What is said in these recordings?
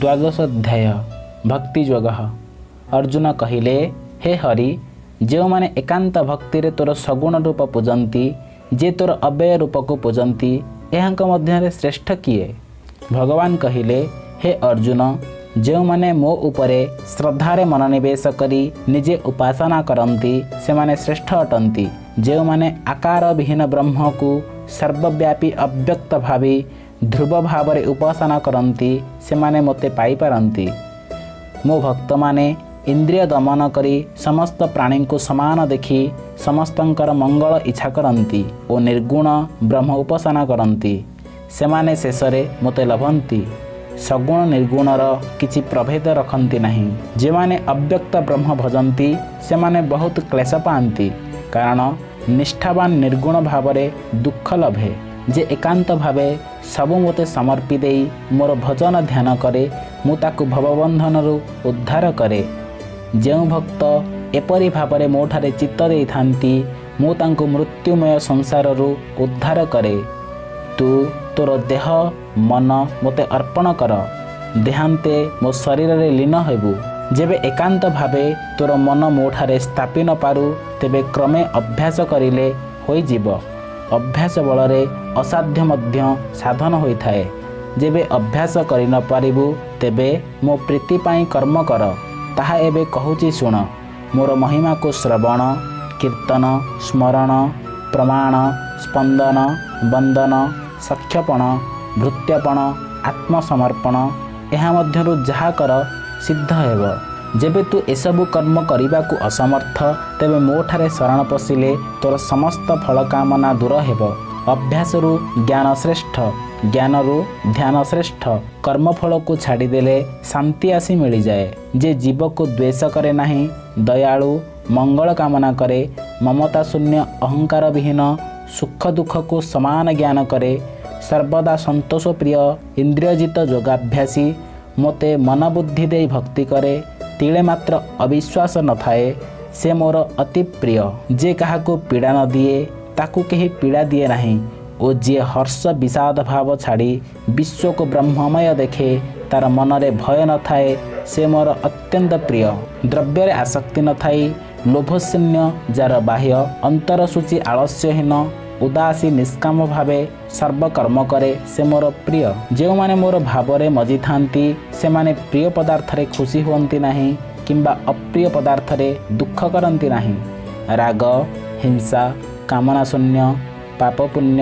ଦ୍ୱାଦଶ ଅଧ୍ୟାୟ, ଭକ୍ତି ଯୋଗ। ଅର୍ଜୁନ କହିଲେ, ହେ ହରି, ଯେଉଁମାନେ ଏକାନ୍ତ ଭକ୍ତିରେ ତୋର ସଗୁଣ ରୂପ ପୂଜନ୍ତି, ଯେ ତୋର ଅବ୍ୟୟ ରୂପକୁ ପୂଜନ୍ତି, ଏହାଙ୍କ ମଧ୍ୟରେ ଶ୍ରେଷ୍ଠ କିଏ? ଭଗବାନ କହିଲେ, ହେ ଅର୍ଜୁନ, ଯେଉଁମାନେ ମୋ ଉପରେ ଶ୍ରଦ୍ଧାରେ ମନୋନିବେଶ କରି ନିଜେ ଉପାସନା କରନ୍ତି, ସେମାନେ ଶ୍ରେଷ୍ଠ ଅଟନ୍ତି। ଯେଉଁମାନେ ଆକାର ବିହୀନ ବ୍ରହ୍ମକୁ ସର୍ବବ୍ୟାପୀ ଅବ୍ୟକ୍ତ ଭାବି ଧ୍ରୁବ ଭାବରେ ଉପାସନା କରନ୍ତି, ସେମାନେ ମୋତେ ପାଇପାରନ୍ତି। ମୋ ଭକ୍ତମାନେ ଇନ୍ଦ୍ରିୟ ଦମନ କରି ସମସ୍ତ ପ୍ରାଣୀଙ୍କୁ ସମାନ ଦେଖି ସମସ୍ତଙ୍କର ମଙ୍ଗଳ ଇଚ୍ଛା କରନ୍ତି ଓ ନିର୍ଗୁଣ ବ୍ରହ୍ମ ଉପାସନା କରନ୍ତି, ସେମାନେ ଶେଷରେ ମୋତେ ଲଭନ୍ତି। ସଗୁଣ ନିର୍ଗୁଣର କିଛି ପ୍ରଭେଦ ରଖନ୍ତି ନାହିଁ। ଯେଉଁମାନେ ଅବ୍ୟକ୍ତ ବ୍ରହ୍ମ ଭଜନ୍ତି, ସେମାନେ ବହୁତ କ୍ଲେଶ ପାଆନ୍ତି, କାରଣ ନିଷ୍ଠାବାନ ନିର୍ଗୁଣ ଭାବରେ ଦୁଃଖ ଲଭେ। ଯେ ଏକାନ୍ତ ଭାବେ ସବୁ ମୋତେ ସମର୍ପି ଦେଇ ମୋର ଭଜନ ଧ୍ୟାନ କରେ, ମୁଁ ତାକୁ ଭବବନ୍ଧନରୁ ଉଦ୍ଧାର କରେ। ଯେଉଁ ଭକ୍ତ ଏପରି ଭାବରେ ମୋଠାରେ ଚିତ୍ତ ଦେଇଥାନ୍ତି, ମୁଁ ତାଙ୍କୁ ମୃତ୍ୟୁମୟ ସଂସାରରୁ ଉଦ୍ଧାର କରେ। ତୁ ତୋର ଦେହ ମନ ମୋତେ ଅର୍ପଣ କର, ଦେହାନ୍ତେ ମୋ ଶରୀରରେ ଲୀନ ହେବୁ। ଯେବେ ଏକାନ୍ତ ଭାବେ ତୋର ମନ ମୋଠାରେ ସ୍ଥାପି ନ ପାରୁ, ତେବେ କ୍ରମେ ଅଭ୍ୟାସ କରିଲେ ହୋଇଯିବ। ଅଭ୍ୟାସ ବଳରେ ଅସାଧ୍ୟ ମଧ୍ୟ ସାଧନ ହୋଇଥାଏ। ଯେବେ ଅଭ୍ୟାସ କରି ନ ପାରିବୁ, ତେବେ ମୋ ପ୍ରୀତି ପାଇଁ କର୍ମ କର। ତାହା ଏବେ କହୁଛି, ଶୁଣ। ମୋର ମହିମାକୁ ଶ୍ରବଣ, କୀର୍ତ୍ତନ, ସ୍ମରଣ, ପ୍ରମାଣ, ସ୍ପନ୍ଦନ, ବନ୍ଦନ, ସଖ୍ୟପଣ, ଭୃତ୍ୟପଣ, ଆତ୍ମସମର୍ପଣ, ଏହା ମଧ୍ୟରୁ ଯାହା କର ସିଦ୍ଧ ହେବ। ଯେବେ ତୁ ଏସବୁ କର୍ମ କରିବାକୁ ଅସମର୍ଥ, ତେବେ ମୋଠାରେ ଶରଣ ପଶିଲେ ତୋର ସମସ୍ତ ଫଳ କାମନା ଦୂର ହେବ। ଅଭ୍ୟାସରୁ ଜ୍ଞାନ ଶ୍ରେଷ୍ଠ, ଜ୍ଞାନରୁ ଧ୍ୟାନ ଶ୍ରେଷ୍ଠ। କର୍ମଫଳକୁ ଛାଡ଼ିଦେଲେ ଶାନ୍ତି ଆସି ମିଳିଯାଏ। ଯେ ଜୀବକୁ ଦ୍ୱେଷ କରେ ନାହିଁ, ଦୟାଳୁ, ମଙ୍ଗଳ କାମନା କରେ, ମମତା ଶୂନ୍ୟ, ଅହଙ୍କାର ବିହୀନ, ସୁଖ ଦୁଃଖକୁ ସମାନ ଜ୍ଞାନ କରେ, ସର୍ବଦା ସନ୍ତୋଷ ପ୍ରିୟ, ଇନ୍ଦ୍ରିୟଜିତ ଯୋଗାଭ୍ୟାସୀ, ମୋତେ ମନବୁଦ୍ଧି ଦେଇ ଭକ୍ତି କରେ, ତିଳେ ମାତ୍ର ଅବିଶ୍ୱାସ ନଥାଏ, ସେ ମୋର ଅତି ପ୍ରିୟ। ଯେ କାହାକୁ ପୀଡ଼ା ନ ଦିଏ, ତାକୁ କେହି ପୀଡ଼ା ଦିଏ ନାହିଁ ଓ ଯିଏ ହର୍ଷ ବିଷାଦ ଭାବ ଛାଡ଼ି ବିଶ୍ୱକୁ ବ୍ରହ୍ମମୟ ଦେଖେ, ତାର ମନରେ ଭୟ ନଥାଏ, ସେ ମୋର ଅତ୍ୟନ୍ତ ପ୍ରିୟ। ଦ୍ରବ୍ୟରେ ଆସକ୍ତି ନଥାଇ ଲୋଭଶୂନ୍ୟ, ଯାର ବାହ୍ୟ ଅନ୍ତର ଶୁଚି, ଆଳସ୍ୟହୀନ, ଉଦାସୀ, ନିଷ୍କାମ ଭାବେ ସର୍ବକର୍ମ କରେ, ସେ ମୋର ପ୍ରିୟ। ଯେଉଁମାନେ ମୋର ଭାବରେ ମଜିଥାନ୍ତି, ସେମାନେ ପ୍ରିୟ ପଦାର୍ଥରେ ଖୁସି ହୁଅନ୍ତି ନାହିଁ କିମ୍ବା ଅପ୍ରିୟ ପଦାର୍ଥରେ ଦୁଃଖ କରନ୍ତି ନାହିଁ। ରାଗ, ହିଂସା, କାମନା ଶୂନ୍ୟ, ପାପ ପୁଣ୍ୟ,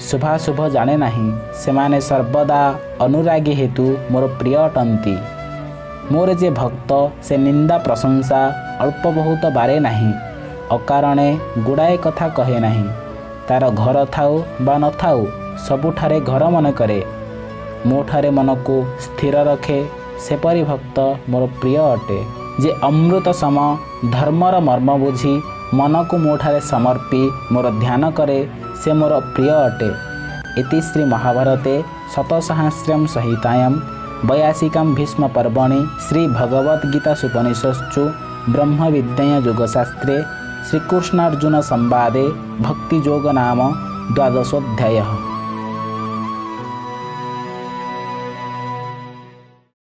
ଶୁଭାଶୁଭ ଜାଣେ ନାହିଁ। ସେମାନେ ସର୍ବଦା ଅନୁରାଗୀ ହେତୁ ମୋର ପ୍ରିୟ ଅଟନ୍ତି। ମୋର ଯେ ଭକ୍ତ, ସେ ନିନ୍ଦା ପ୍ରଶଂସା ଅଳ୍ପ ବହୁତ ବାରେ ନାହିଁ, ଅକାରଣେ ଗୁଡ଼ାଏ କଥା କହେ ନାହିଁ। ତାର ଘର ଥାଉ ବା ନଥାଉ, ସବୁଠାରେ ଘର ମନେ କରେ, ମୋଠାରେ ମନକୁ ସ୍ଥିର ରଖେ, ସେପରି ଭକ୍ତ ମୋର ପ୍ରିୟ ଅଟେ। ଯେ ଅମୃତ ସମ ଧର୍ମର ମର୍ମ ବୁଝି ମନକୁ ମୋଠାରେ ସମର୍ପି ମୋର ଧ୍ୟାନ କରେ, ସେ ମୋର ପ୍ରିୟ ଅଟେ। ଇତି ଶ୍ରୀ ମହାଭାରତେ ଶତସହସ୍ର୍ୟାಂ ସଂହିତାୟାಂ ବୟାସିକାಂ ଭୀଷ୍ମ ପର୍ବଣି ଶ୍ରୀ ଭଗବଦ୍ ଗୀତା ଉପନିଷତ୍ସୁ ବ୍ରହ୍ମ ବିଦ୍ୟାୟାଂ ଯୋଗଶାସ୍ତ୍ରେ ଶ୍ରୀକୃଷ୍ଣାର୍ଜୁନ ସମ୍ବାଦେ ଭକ୍ତିଯୋଗ ନାମ ଦ୍ୱାଦଶୋଧ୍ୟାୟଃ।